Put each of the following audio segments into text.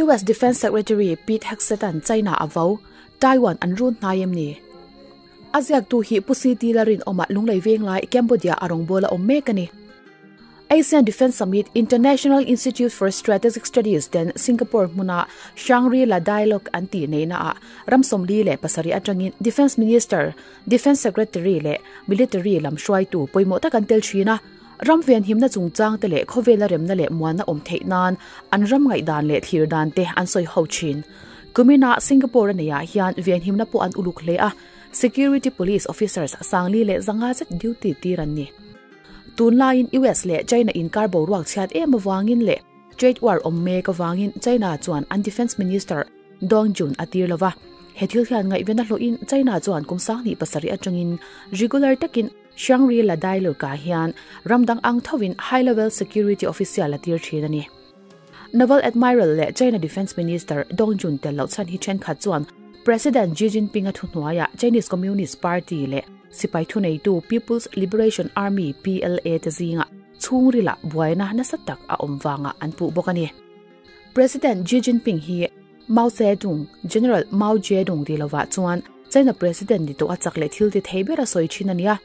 US Defense Secretary Pete Hegseth-a'n China a vo, Taiwan an run hnai em ni? A ziaktu hi Pu CT Larinawma Lunglei Venglai, Cambodia a rawngbawla awm mek a ni. ASEAN Defence Summit, International Institute for Strategic Studies ten Singapore hmuna Shangri-La Dialogue an tih neihnaah ram 47 atangin Defence Minister, Defence Secretary leh Military lam hruaitu pawimawh tak an tel thin a. Ram venhimna chungchang te leh khawvela remna leh muanna awm theih nan an ram ngaihdan leh thlir dan te an sawi ho thin. Kuminah Singapore a neiah hian venhimna pawh an uluk hle a, Security Police Officers 4500 zet duty tir an ni. Tunlaiin US leh China inkar boruak chhiat em avangin leh trade war awm mek avangin China chuan an Defence Minister Dong Jun a tir lova. He thil hian ngaihven a hlawhin China chuan kum 27 atangin regular takin Shangri-La Dialogue-ah hian ram dang ang thovin high-level security official a tir thin a ni. Naval Admiral leh China Defence Minister Dong Jun tel loh chhan hi thenkhat chuan President Xi Jinping-a thuhnuaiah Chinese Communist Party leh sipai thuneitu People's Liberation Army, PLA, te zingah chhungrilah buaina nasa tak a awm vangah an puh bawk a ni. President Xi Jinping hi Mao Zedong, General Mao Zedong ti lovah chuan China President ni tawh a chak leh thil ti thei ber a sawi thin a nia.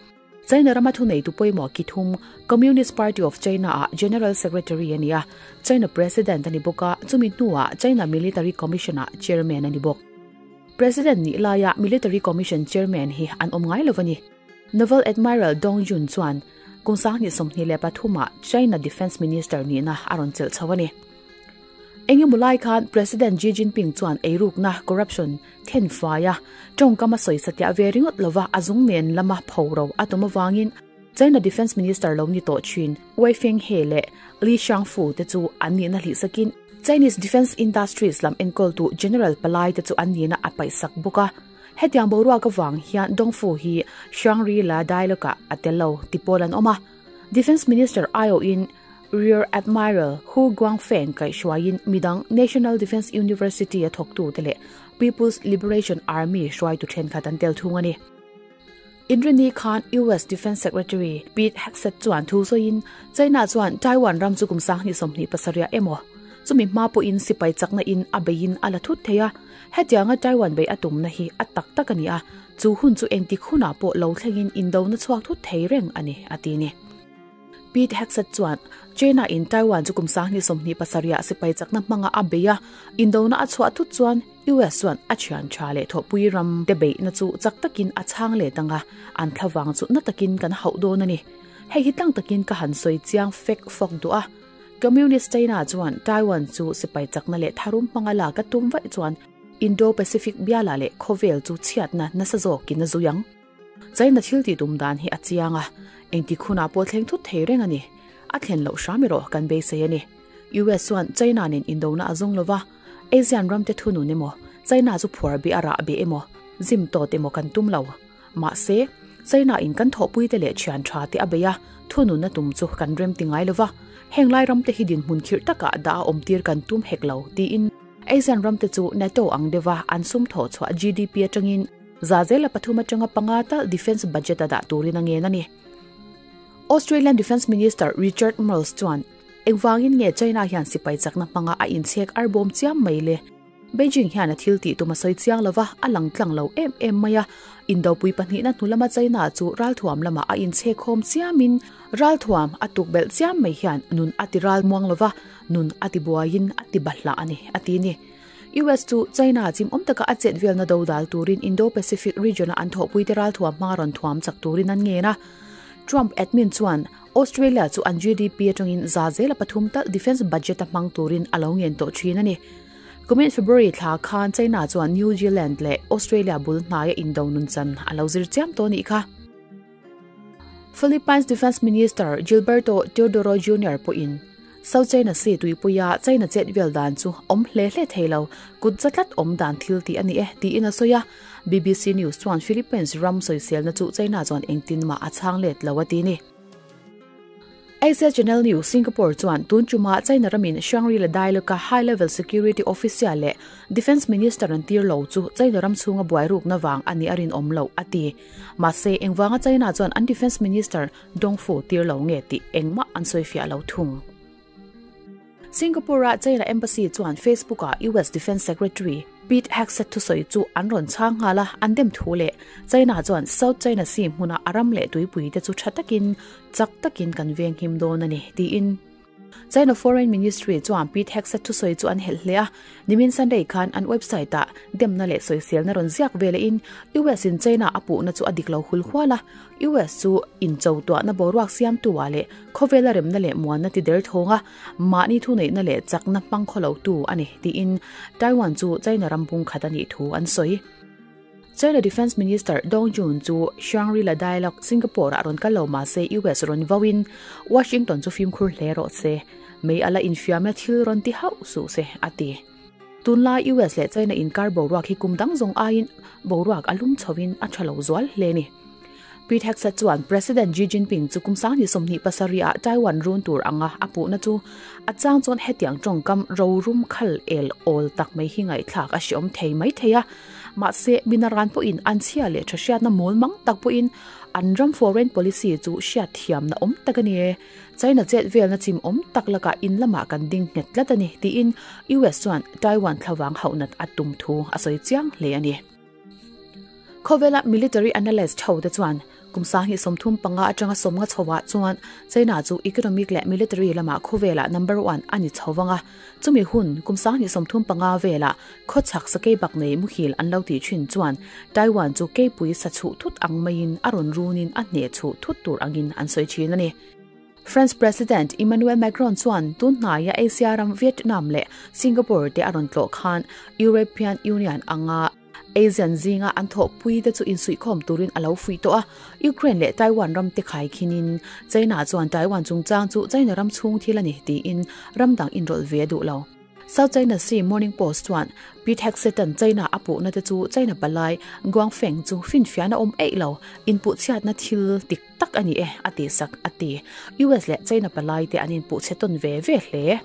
China rama thuneitu pawimawh ki thum Communist Party of China-ah General Secretary a ni a, China President a ni bawk a, chumi hnuah China Military Commission-ah Chairman a ni bawk. President nih laia Military Commission Chairman hi an awm ngai lo a ni. Naval Admiral Dong Jun chuan kum 2023-ah China Defence Minister nihna a rawn chelh chho a ni. Engemaw lai khan President Xi Jinping chuan eirukna, corruption, then fai a, tawngkam a sawi satliah ve ringawt lova a zung nen lama pho ro a tum avangin China Defence Minister lo ni tawh thin Wei Fenghe leh Li Shangfu te chu an nihna hlih sakin Chinese Defence Industries lam enkawltu General palai te chu an nihna a paihsak bawk a. Hetiang boruak avang hian Dongfu hi Shangri-La Dialogue-ah a tel lo ti pawl an awm a. Defence Minister aiawhin Rear Admiral Hu Guangfeng kaihhruaiin midang National Defence University-a thawktute leh People's Liberation Army hruaitu thenkhat an tel thung a ni. Inrini khan US Defence Secretary Pete Hegseth chuan thu sawiin China chuan Taiwan ram chu kum 2027 emaw chumi hma pawhin sipai chakna in a beiin a la thut thei a, hetianga Taiwan bei a tumna hi a tak tak a ni a, chu hun chu engtik hunah pawh lo thlengin indona chhuak thut thei reng a ni, a ti a ni. Pete Hegseth chuan China in Taiwan chu kum 2027 sipai chakna hmanga a bei a, indona a chhuah thut chuan US chuan a thian tha leh thawhpui ram te beihna chu chak takin a chhang let ang a, an thlavang chu na takin kan hauh dawn a ni. Hei hi tlang takin ka han sawi chiang fek fawk duh a. Communist China chuan Taiwan chu sipai chakna leh tharum hmanga lak a tum vaih chuan Indo-Pacific biala leh khawvel chu chhiatna nasa zawkin a zui ang. China thil tih tum dan hi a chiang a, engtik hunah pawh thleng thut thei reng a ni. A thlen loh hram erawh kan beisei a ni. US chuan China nen indona a zawng lova, ASEAN ramte thunun emaw, China chu phuar beh a rah beh emaw, zim tawt emaw kan tum lo. Mahse, China in kan thawhpuite leh thian tha te a bei a, thunun a tum chu kan rem ti ngai lova, heng lai ramte hi dinhmun khirh takah dah a awmtir kan tum hek lo, tiin ASEAN ramte chu NATO ang deuha an sum thawh chhuah GDP atangin Zazela pathum atanga panga tal defence budget a dah turin a ngen a ni. Australian Defence Minister Richard Marles chuan engvangin nge China hian sipai chakna hmanga a inchhek arbawm chiam mai le? Beijing hian a thil tih tum a sawi chiang lova, a lang tlang lo em em mai a. Indopui pahnihna hnu lama China chu ralthuam lamah a inchhek khawm chiamin ralthuam a tukbelh chiam mai hian nun a ti ral muang lova, nun a ti buaiin a ti bahlah a ni, a ti a ni. US chu China chimawm taka a chet velna do dal turin Indo-Pacific region-a an thawhpuite ralthuam hma rawn thuam chak turin an ngen a. Trump admin chuan Australia chu an GDP atangin za zela pathum talh defence budget a hmang turin a lo ngen tawh thin a ni. Kumin February thla khan China chuan New Zealand leh Australia bul hnaia indo nunchan a lo zir chiam tawh nih kha. Philippines Defence Minister Gilberto Teodoro Junior pawhin South China Sea tuipuia China chet vel dan chu awm hle hle thei lo, kut za tlat awm dan thil tih a ni e, tiin a sawi a. BBC News chuan Philippines ram sawiselna chu China chuan engtin mah a chhang let lo a ti a ni. Asia Channel News Singapore chuan tun chuma China ramin Shangri-La Dialogue-a high level security official leh Defence Minister an tir lo chu China ram chhunga buai rukna vang a nih a rinawm loh a ti. Mahse, engvanga China chuan an Defence Minister Dong Fu tir lo nge tih engmah an sawifiah lo thung. Singapore-a China Embassy chuan Facebook-ah US Defence Secretary Pete Hegseth thusawi chu an rawn chhang nghal a, an dem thu leh China chuan South China Sea hmuna a ram leh tuipuite chu tha takin, chak takin kan venghim dawn a ni, tiin. China Foreign Ministry chuan Pete Hegseth thusawi chu an helh hle a, nimin Sunday khan an website-ah demna leh sawiselna rawn ziak ve lehin US in China a puhna chu a dik lo hul hual a, US chu inchotuahna boruak siamtu-ah leh khawvela remna leh muanna ti der thawng a, mahni thuneihna leh chakna hmang khawlotu a ni, tiin Taiwan chu China ram bung khat a nih thu an sawi. China Defence Minister Dong Jun chu Shangri-La Dialogue Singapore-ah rawn kal lo mah se US rawn vauin Washington chu fimkhur hle rawh se, mei ala infiamna thil rawn ti hauh suh se, a ti. Tunlai US leh China inkar boruak hi kum dang zawng aiin boruak a lum chhoin a tha lo zual hle a ni. Pete Hegseth chuan President Xi Jinping chu kum 27 ah Taiwan run tur anga a puhna chu a chang chuan hetiang tawngkam rorum khal el awl tak mai hi ngaihthlak a hreawm thei mai thei a. Mahse, minaran pawhin an chhia leh tha hriatna mawl mang tak pawhin an ram foreign policy chu hriat thiamna awm tak a ni e. China chet velna chim awm tak lakah in lamah kan ding nghet tlat a ni, tiin US chuan Taiwan thlavang hauhnat a tum thu a sawi chiang hle a ni. Khawvela military analyst ho te chuan kum 2035 atanga 50 chhoah chuan China chu economic leh military lamah khawvelah number one a ni chho vang a, chumi hun kum 2035 velah khawchhak sakei bak nei muhil an lo tih thin chuan Taiwan chu keipui sa chhuh thut ang maiin a rawn runin a hneh chhuh thut tur angin an sawi thin a ni. France President Emmanuel Macron chuan tun hnaia Asia ram Vietnam leh Singapore te a rawn tlawh khan European Union anga Asian zinga an thawhpui te chu insuihkhawm turin a lo fuih tawh a, Ukraine leh Taiwan ram te khaikhinin China chuan Taiwan chungchang chu China ram chhung thil a ni tiin ram dang inrawlh ve a duh lo. South China Sea Morning Post chuan Pete Hegseth-a'n China a puhna te chu China palai Guangfeng chu finfiahna awm eih lo, inpuhchhiatna thil dik tak a ni e a ti sak a ti. US leh China palai te an inpuhchhe tawn ve ve hle.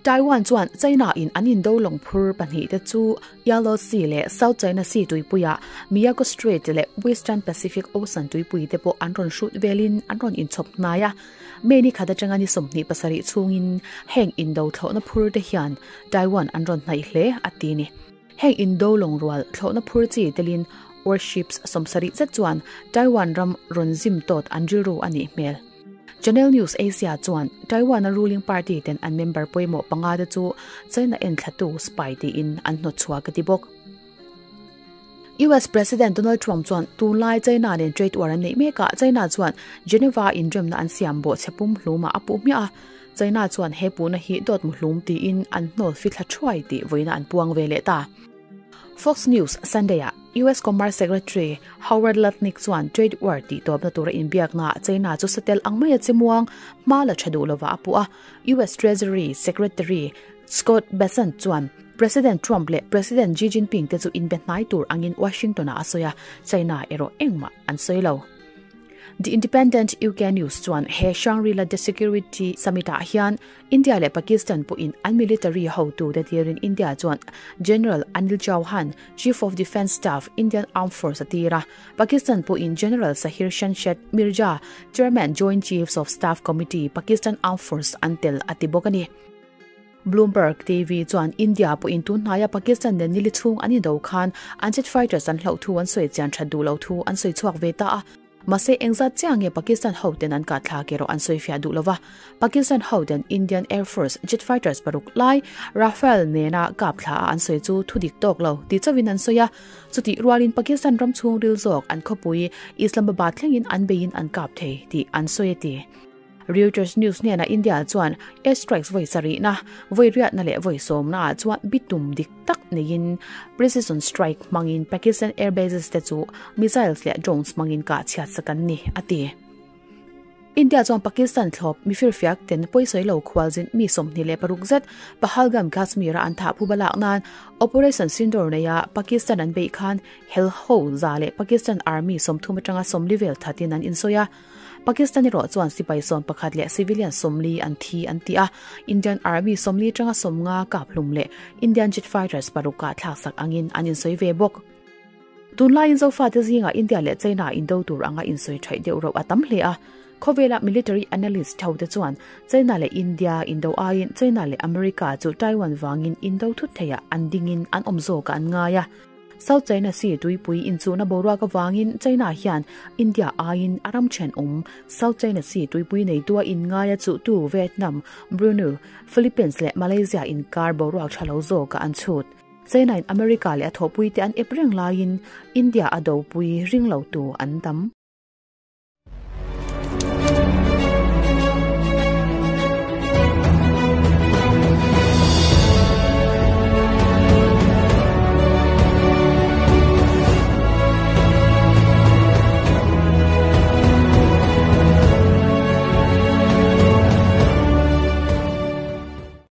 Taiwan chuan China in an indo lawng phur pahnihte chu Yellow Sea leh South China Sea tuipuiah Miyako Strait leh Western Pacific Ocean tuipui te pawh an rawn hrut velin an rawn inchhawp hnai a. May ni khat atanga ni 27 chhungin heng indo thlawhna phur te hian Taiwan an rawn hnaih hle a ti ni. Heng indo lawng rual thlawhna phur chi telin warships 70 zet chuan Taiwan ram rawn zim tawt an rilru a nih hmel. Channel News Asia chuan Taiwan-a ruling party ten an member pawimawh panga te chu China enthlatu spy tiin an hnawtchhuak a ti bawk. US President Donald Trump chuan tunlai China nen trade war an neih mekah China chuan Geneva inremna an siam bawhchhe pumhlumah a puh hmiah a, China chuan he puhna hi dawt muhlum tiin an hnawl fithla thuai tih vawiina an puang ve leh ta. Fox News Sunday-ah US Commerce Secretary Howard Lutnick chuan trade war tih tawpna tura inbiaknaah China chu satel ang maia chimuang hma la tha duh lovah a puh a. US Treasury Secretary Scott Bessent chuan President Trump leh President Xi Jinping te chu inbe hnai tur angin Washington-ah a sawi a, China erawh engmah an sawi lo. The Independent UK News chuan he Shangri-La de Security Summit-ah hian India leh Pakistan pawhin an military hotute tirin India chuan General Anil Chauhan, Chief of Defence Staff, Indian Armed Force a tir a, Pakistan pawhin General Sahir Shamshed Mirza, Chairman Joint Chiefs of Staff Committee, Pakistan Armed Force an tel a ti bawk a ni. Bloomberg TV chuan India pawhin tun hnaia Pakistan nen nili chhung an indo khan an jet fighters an hlauh thu an sawi chian that duh lo thu an sawi chhuak ve ta a. Mahse engzat chiah nge Pakistan hoten an kah thlak erawh an sawi fiah duh lova. Pakistan hoten Indian Air Force jet fighters paruk lai Rafale nena kap thla a an sawi chu thu dik tawk lo ti chauhin an sawi a. Chutih rualin Pakistan ram chhung ril zawk an khawpui Islamabad thlengin an beiin an kap thei tih an sawi a ti. Reuters News hnenah India chuan airstrikes vawi sarihna, vawi riatna leh vawi sawmnaah chuan bitum dik tak neiin precision strike hmangin Pakistan air bases te chu missiles leh drones hmangin kah chhiat sak an ni, a ti. India chuan Pakistan thlawp mifirfiak ten pawisawi lo khualzin mi 26 zet Pahalgam Kashmir-a an thah phuba lak nan Operation Sindoor neia Pakistan an beih khan hel ho za leh Pakistan Army 30 atanga 40 vel thatin an insawi a. Pakistan erawh chuan sipai 11 leh civilian 40 an thi an ti a, Indian Army 40 atanga 50 kap hlum leh Indian jet fighters paruk kah thlaksak angin an insawi ve bawk. Tunlaiin Zofate zingah India leh China indo tur anga insawi thaih deuh rauh a tam hle a. Khawvela military analyst hote chuan China leh India indo aiin China leh America chu Taiwan vangin indo thut theiah an dingin an awm zawkah an ngai a. South China Sea tuipui inchuhna boruak avangin China hian India aiin a ram thenawm South China Sea tuipui neitua inngaia chuhtu Vietnam, Brunei, Philippines leh Malaysia inkar boruak tha lo zawkah an chhut. China in America leh a thawhpuite an ep reng laiin India a dopui ring lotu an tam.